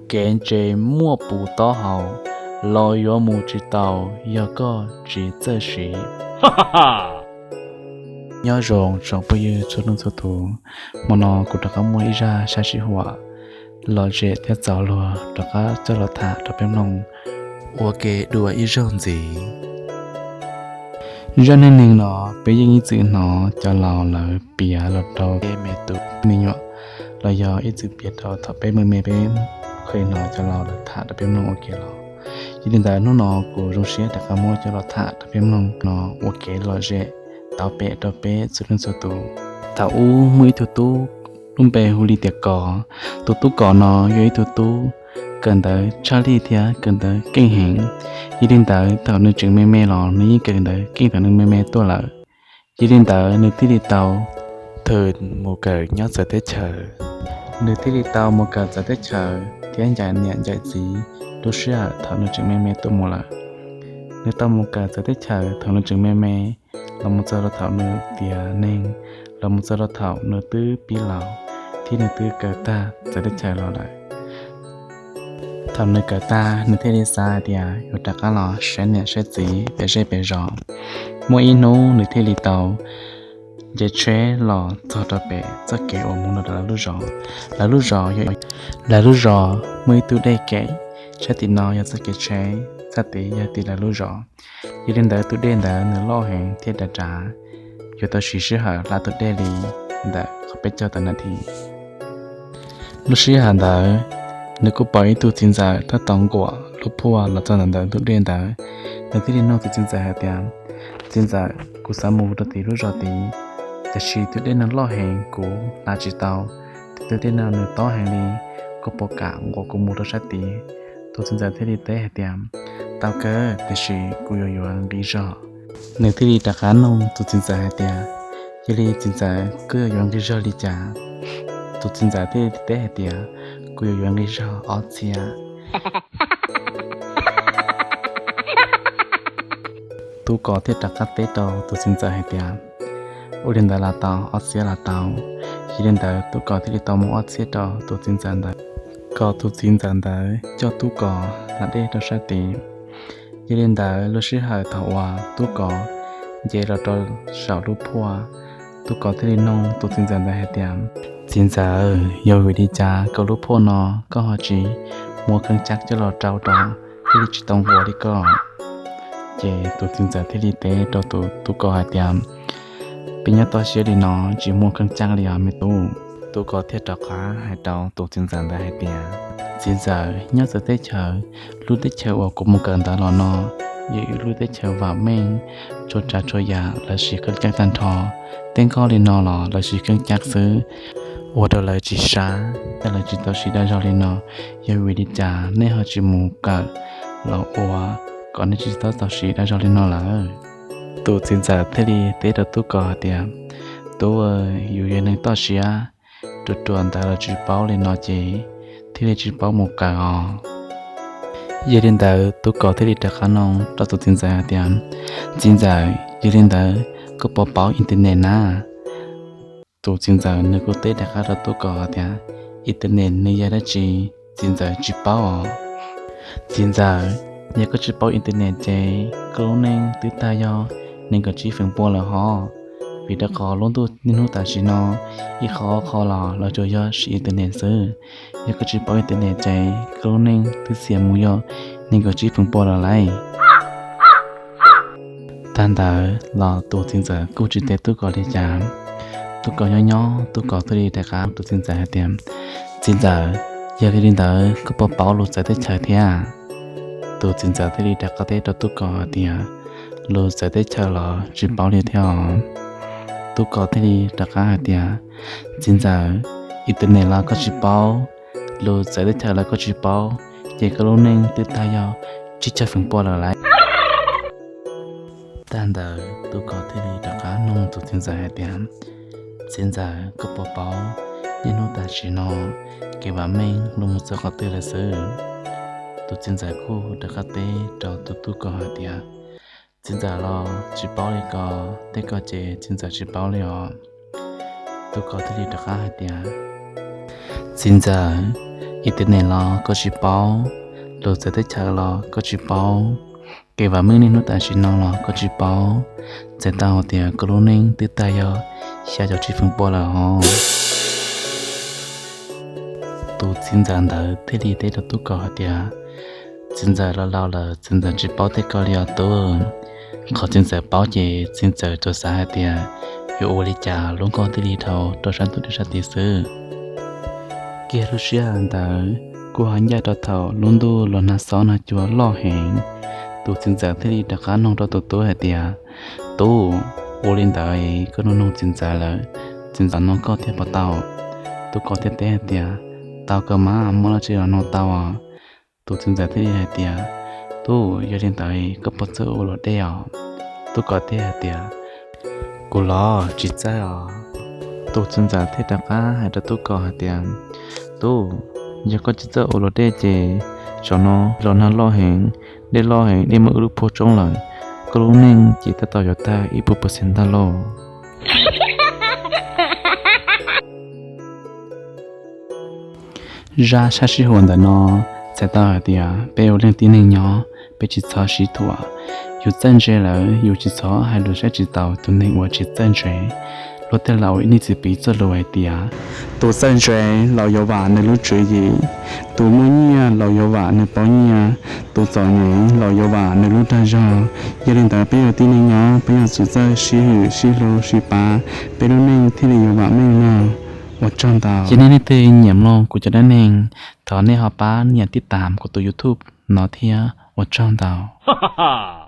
Kev ntse muaj puv taub hau, los yuav mus tsis tau yog koj tsis txawj siv. Nyob zoo tsoom phooj ywg txhua leej txhua tus, hmo no kuv rov qab muaj ib zaj sab sij huam lom zem thiab txaus luag rov qab coj los tham rau peb mloog ua ke dua ib zaug ntxiv. Zaj neej neeg no peb yeej ib txwm hnov cov laus lawv piav los rau peb me tub me nyuam, los yog ib txwm piav rau thaum peb me me peb kheev hnov cov laus lawv tham rau peb mloog ua ke los. Yog li ntawd hnub no kuv zoo siab rov qab muab coj los tham rau peb mloog no ua kev lom zem tau pem rau peb txhua leej txhua tus. Thaum ub muaj ib tug tub lub npe hu li tias Kos. Tus tub Kos no yog ib tug tub kawm ntawv tshaj lij thiab kawm ntawv keej heev. Yog li ntawd thaum nws tseem me me los nws yeej kawm ntawv keej thaum nws me me tuaj lawm. Yog li ntawd nws thiaj li tau thwm mus kawm nyob txawv teb chaws. Nws thiaj li tau mus kawm txawv teb chaws thiab ncaim niam ncaim txiv lub sij hawm thaum nws tseem me me tuaj mus lawm. Nws tau mus kawm txawv teb chaws thaum nws tseem me me, los mus txog rau thaum nws tiav neeg, los mus txog rau thaum nws twb pib laus thiab nws twb kawm tag txawv teb chaws los lawm. Thaum nws kawm tag nws thiaj li xav hais tias yuav rov qab los saib niam saib txiv pem zej pem zos. Muaj ib hnub nws thiaj li tau nce tsheb los txog rau pem txoj kev uas mus rau lawv lub zos. Lawv lub zos, lawv lub zos muaj ib tug dej kem, sab tim no yog txoj kev tsheb, sab tid yog tim lawv lub zos. Yog li ntawd tus dej ntawd nws loj heev thiab dav dav, yuav tau siv sij hawm hla tus dej li ntawm qhov peb caug tawm nas this. Lub sij hawm ntawd nws kuj pom ib tug txiv ntxawm tab tom nquam lub phuaj los txog ntawm ntawm tus dej ntawd. Nws thiaj li nug tus txiv ntxawm hais tias, Txiv ntxawm, kuv xav mus rau tim lub zos tid, tiam sis tus dej no loj heev kuv hla tsis tau, tus dej no nws tob heev li, koj puas kam nquas kuv mus rau sab tid? Tus txiv ntxawm thiaj li teb hais tias, Tau kawg, tiam sis kuv yuav yuav nqi zog. Nws thiaj li rov qab nug tus txiv ntxawm hais tias, Yog li txiv ntxawm, koj yuav yuav nqi zog li cas? Tus txiv ntxawm thiaj li teb hais tias, Kuv yuav yuav nqi zog ob txhiab. Tub Kos thiaj rov qab teb rau tus txiv ntxawm hais tias, Ua li ntawd los tau, ob txhiab los tau. Yog li ntawd Tub Kos thiaj li tau muab ob txhiab rau tus txiv ntxawm ntawd, kom tus txiv ntxawm ntawd coj Tub Kos hla dej rau sab tid. Yog li ntawd lub sij hawm thaum uas Tub Kos nce los rau saum lub phuaj, Tub Kos thiaj li nug tus txiv ntxawm ntawd hais tias, Txiv ntxawm, yog vim li cas koj lub phuaj no koj ho tsis muab kheej cab coj los rau rau, thiaj li tsis tau nquas li koj? Ces tus txiv ntxawm thiaj li teb rau tus Tub Kos hais tias, Peb nyob toj siab li no tsis muaj kheej cab li os me tub. Tub Kos thiaj rov qab hais rau tus txiv ntxawm ntawd hais tias, Txiv ntxawm, nyob txawv teb chaws, lub teb chaws uas kuv mus kawm ntawv los no yog ib lub teb chaws vam meej, txhua tsav txhua yam lawv siv kheej cab tag nrho. Tej nkoj li no los lawv siv kheej cab xwb, ua rau lawv tsis sab, thiab lawv tsis tau siv dag zog li no. Yog vim li cas nej ho tsis mus kawm los ua kom nej tsis tau tau siv dag zog li no lawm? Tus txiv ntxawm thiaj li teb rau Tub Kos hais tias, Tub, yus yog neeg toj siab, ruam ruam ntawv los tsis paub li no ces thiaj li tsis paub mus kawm os. Yog li ntawd Tub Kos thiaj li rov qab nug rau tus txiv ntxawm hais tias, Txiv ntxawm, yog li ntawd koj puas paub internet na? Tus txiv ntxawm nws kuj teb rov qab rau Tub Kos hais tias, Internet nws yog dab tsi? Txiv ntxawm tsis paub os. Txiv ntxawm, yog koj tsis paub internet ces koj lub neej twb tag yog nees nkaum tsib feem pua lawm hos. Vim rau qhov lub ntuj niaj hnub tam sim no ib qho ob qho los lawv tsuas yog siv internet xwb. Yog koj tsis paub internet ces koj lub neej twb xiam mus yog nees nkaum tsib feem pua lawm lauj. Tag ntawd los tus txiv ntxawm kuj tsis teb Tub Kos li cas. Tub Kos nyob nyob, Tub Kos thiaj li rov qab tus txiv ntxawm hais tias, Txiv ntxawm, yog li ntawd koj puas paub lus txawv teb chaws thiab? Tus txiv ntxawm thiaj li rov qab teb rau Tub Kos hais tias, Lus txawv teb chaws los tsis paub li thiab os. Tub Kos thiaj li rov qab hais tias, Txiv ntxawm, internet los koj tsis paub, lus txawv teb chaws los koj tsis paub, ces koj lub neej twb tag yog tsib caug feem pua lawm lauj. Tag ntawd Tub Kos thiaj li rov qab nug tus txiv ntxawm hais tias, Txiv ntxawm, koj puas paub niaj hnub tam sim no kev vam meej luag mus txog qhov twg lawm xwb? Tus txiv ntxawm kuj rov qab teb rau tus Tub Kos hais tias, Txiv ntxawm los tsis paub li ko, tej ko ces txiv ntxawm tsis paub li os. Tub Kos thiaj li rov qab hais tias, Txiv ntxawm, Internet los koj tsis paub, lus txawv teb chaws los koj tsis paub, kev vam meej niaj hnub tam sim no los koj tsis paub, txhais tau hais tias koj lub neej twb tag yog xya caum tsib feem pua lawm hos. Tus txiv ntxawm ntawd thiaj li teb rau tub kaus hais tias, txiv ntxawm laus laus lawm, txiv ntxawm tsis paub tej ko li os tub. Qhov txiv ntxawm paub ces txiv ntxawm tsuas xav hais tias yuav ua li cas lub nkoj thiaj li dhau rau sab ntuj rau sab tid xwb. Kiag lub sij hawm ntawd kuj ho ncaj rau thaum lub ntuj los nag xob nag cua loj heev. Tus txiv ntxawm thiaj li rov qab noog rau tus tub hais tias, tub, ua li ntawd koj nug noog txiv ntxawm lawm, txiv ntxawm nug koj thiab puas tau? Tub kaus thiaj teb hais tias, tau kawg mas, muaj dab tsi los nug tau os. Tus txiv ntxawm thiaj li hais tias, tub, yog li ntawd koj puas txawj ua luam dej os? Tub kaus thiaj hais tias, kuv los tsis txawj os. Tus txiv ntxawm thiaj rov qab hais rau tub kaus hais tias, tub, yog koj tsis txawj ua luam dej ces zaum no los nag loj heev, dej loj heev, dej muab wb lub phuaj tsoob lawm, koj lub neej ces tab tom yuav tag ib puas percent ntag lauj. Zaj sab sij huam ntawm no txhais tau hais tias peb ua leej tib neeg nyob peb tsis txhob sib thuam. Yus txawj ntse lawm yus tsis txhob hais lus saib tsis taus tus neeg uas tsis txawj ntse. Luag tej laus ib niag txiv piv txoj lus hais tias, tus txawj ntse los yuav vam nws lub tswv yim, tus muaj nyiaj los yuav vam nws pov nyiaj, tus txom nyem los yuav vam nws lub dag zog. Yog li ntawd peb ua tib neeg nyob peb yuav tsum txawj sib hwm sib hlub sib pab, peb lub neej thiaj li yuav vam meej mog. Ua tsaug ntau. Yog nej leej twg nyiam mloog kuv cov dab neeg, thov nej ho pab nias tib tam kuv tus YouTube no thiab, ua tsaug ntau.